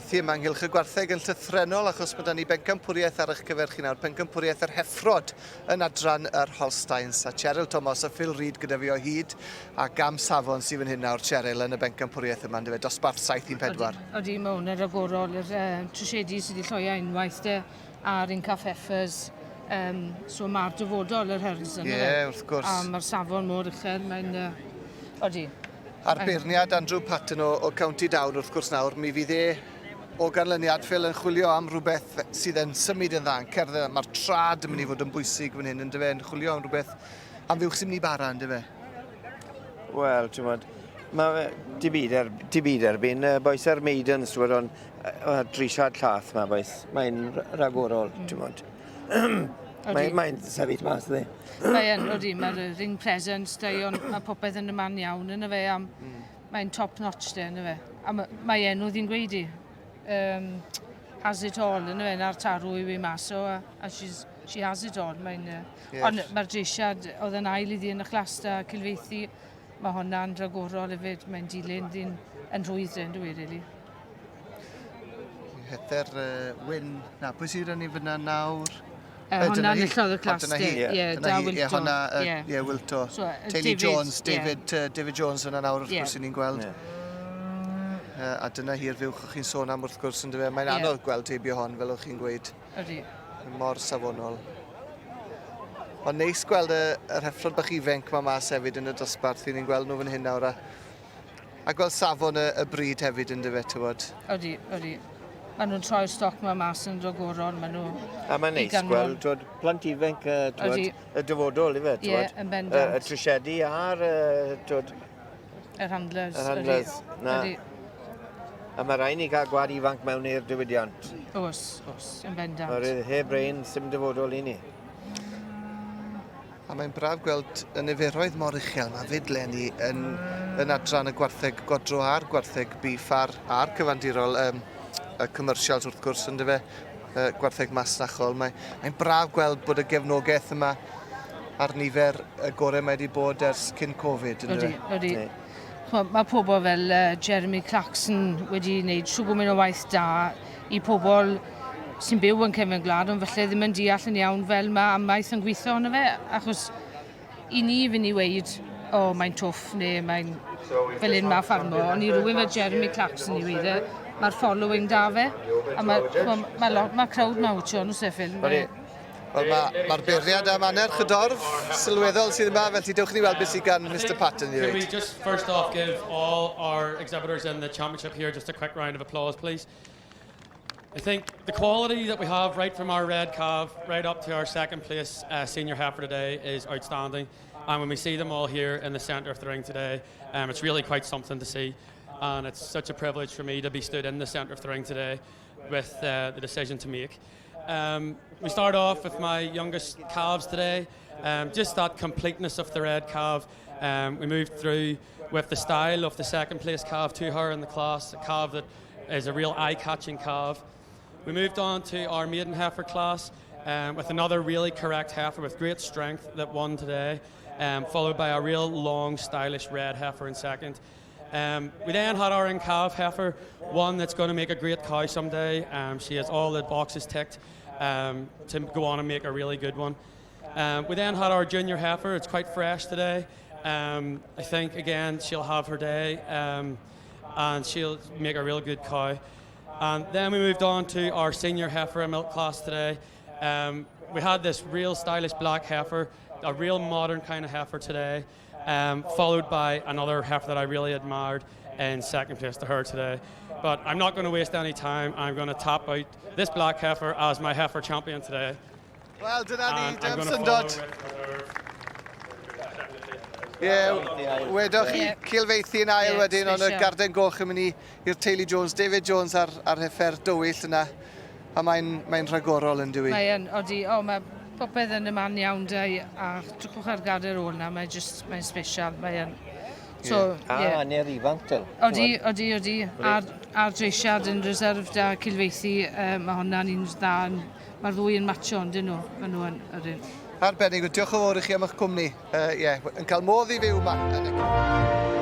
Cilfeithi yma ynghylch y gwartheg yn llythrennol achos mae 'da ni bencampwriaeth ar eich cyfer chi nawr, pencampwriaeth yr heffrod yn adran yr Holsteins a Cheryl Thomas a Phil Reid gyda fi o hyd a gam safon sydd fan hyn nawr Cheryl yn y bencampwriaeth yma yndyfe, dosbarth 7-4. Odi, mae hwn yn ragorol, yr uh, trisiedi sydd wedi lloia unwaith de, a'r Inca Pfeffers, um, so mae'r dyfodol yr herds yna. Ie, yeah, wrth gwrs. A mae'r safon mor uchel, mae'n... Uh, odi. A'r beirniad Andrew Patton o, o County Down wrth gwrs nawr, mi fydd e o ganlyniad Phil yn chwilio am rhywbeth sydd yn symud yn dda, yn cerdded, mae'r trad yn mynd i fod yn bwysig fan hyn, yn dyfe, yn chwilio am rhywbeth am fuwch sy'n mynd i bara, yn dyfe? Wel, ti'n bod, mae di byd, er, di byd erbyn uh, boes ar maidens, ti'n bod, ond uh, drisiad llath ma, boes, mae'n ragorol, ti'n bod. Mae'n mae sefyll mas, ddi. Mae yn, odi, mae'r ring presence da i, ond mae popeth yn y man iawn yn y fe, am, mm. mae'n top notch de, yn y fe. A mae, mae enw ddi'n gweud i. Um, has it all, yn y fe, na'r tarw i fi mas o, a, a she's, she has it all. Mae'n, uh, yes. Ond mae'r dreisiad oedd yn ail iddi yn y clas da Cilfeithi, mae honna'n ragorol hefyd, mae'n dilyn ddi'n yn rhwydd de, yn dwi, really. Heather uh, Wyn, na, pwy sydd yn ei fyna nawr? Honna enillodd y clas, Dyna hi, ie, da Wilto. Ie, honna, ie, Wilto. So, Teulu Jones, David, yeah. David Jones yna nawr, wrth gwrs, yeah. ni'n gweld. Yeah. Uh, a dyna hi'r fuwch o'ch chi'n sôn am wrth gwrs, yn dyfe. Mae'n yeah. anodd gweld heibio hon, fel o'ch chi'n gweud. Ydy. Mor safonol. Ond neis gweld y, yr heffrod bach ifanc ma mas hefyd yn y dosbarth. Ni'n gweld nhw fan hyn nawr. A A gweld safon y, y bryd hefyd yn dyfe, tywod. Odi, odi. Maen nhw'n troi'r stoc ma mas yn ragorol, maen nhw... A mae'n neis gweld, twod, plant ifanc, twod, y dyfodol, ife, twod. Ie, yn bendant. Y, y trisiedi a'r, twod... Yr handlers. Yr handlers, na. Ydy. A mae rhaid ni gael gwad ifanc mewn i'r diwydiant. Oes, oes, yn bendant. Oherwydd heb rein, sim dyfodol i ni. A mae'n braf gweld y niferoedd mor uchel 'ma 'fyd 'leni yn, yn adran y gwartheg godro a'r gwartheg beef a'r, a'r cyfandirol, um, y commercials wrth gwrs, yn dyfe, uh, gwartheg masnachol. Mae, mae'n braf gweld bod y gefnogaeth yma a'r nifer y gorau mae wedi bod ers cyn Covid, yn dyfe? Ydy, ydy. Mae pobl fel uh, Jeremy Clarkson wedi gwneud siw gwmyn o waith da i pobl sy'n byw yn cefn gwlad, ond falle ddim yn deall yn iawn fel mae amaeth yn gweithio ond fe, achos i ni fynd i weid, o, oh, mae'n twff, neu mae'n fel un mae ffarmo, ond i rhywun fel Jeremy Clarkson i weid e, mae'r following da fe, a mae ma, ma, ma, ma crowd mawr ti o'n Phil. Wel, mae'r ma beirniad am annerch y dorf sylweddol sydd yma, felly dewch ni weld beth sydd gan Mr Patton i ddweud. Can we just first off give all our exhibitors in the championship here just a quick round of applause, please? I think the quality that we have right from our red calf right up to our second place uh, senior heifer today is outstanding. And when we see them all here in the centre of the ring today, um, it's really quite something to see. And it's such a privilege for me to be stood in the centre of the ring today with uh, the decision to make. Um, we start off with my youngest calves today. Um, just that completeness of the red calf. Um, we moved through with the style of the second place calf to her in the class, a calf that is a real eye-catching calf. We moved on to our maiden heifer class um, with another really correct heifer with great strength that won today, um, followed by a real long, stylish red heifer in second. Um, we then had our in calf heifer, one that's going to make a great cow someday. Um, she has all the boxes ticked um, to go on and make a really good one. Um, we then had our junior heifer. It's quite fresh today. Um, I think, again, she'll have her day um, and she'll make a real good cow. And then we moved on to our senior heifer and milk class today. Um, we had this real stylish black heifer, a real modern kind of heifer today, um, followed by another heifer that I really admired in second place to her today. But I'm not going to waste any time. I'm going to tap out this black heifer as my heifer champion today. Wel, dyna ni, dim syndod. Ie, yeah, wedoch chi, Cilfeithi yn ail yeah, wedyn, ond y garden goch yn mynd i'r teulu Jones, David Jones ar, ar heffer dywyll yna. A mae'n mae rhagorol yn dywi. Mae'n, odi, o, mae popeth yn y man iawn da, a drychwch ar gader ôl na, mae'n just, mae'n special, mae'n... So, yeah. yeah. A, neu'r ifanc, dyl. Odi, odi, odi. A'r, ar dreisiad yn reserve da Cilfeithi, uh, mae hwnna'n un dda, Mae'r ddwy yn matcho, yn dyn nhw? Maen nhw yn yr un. Arbennig, diolch yn fawr i chi am eich cwmni. Uh, yeah, yn cael modd i fyw yma. Yn y...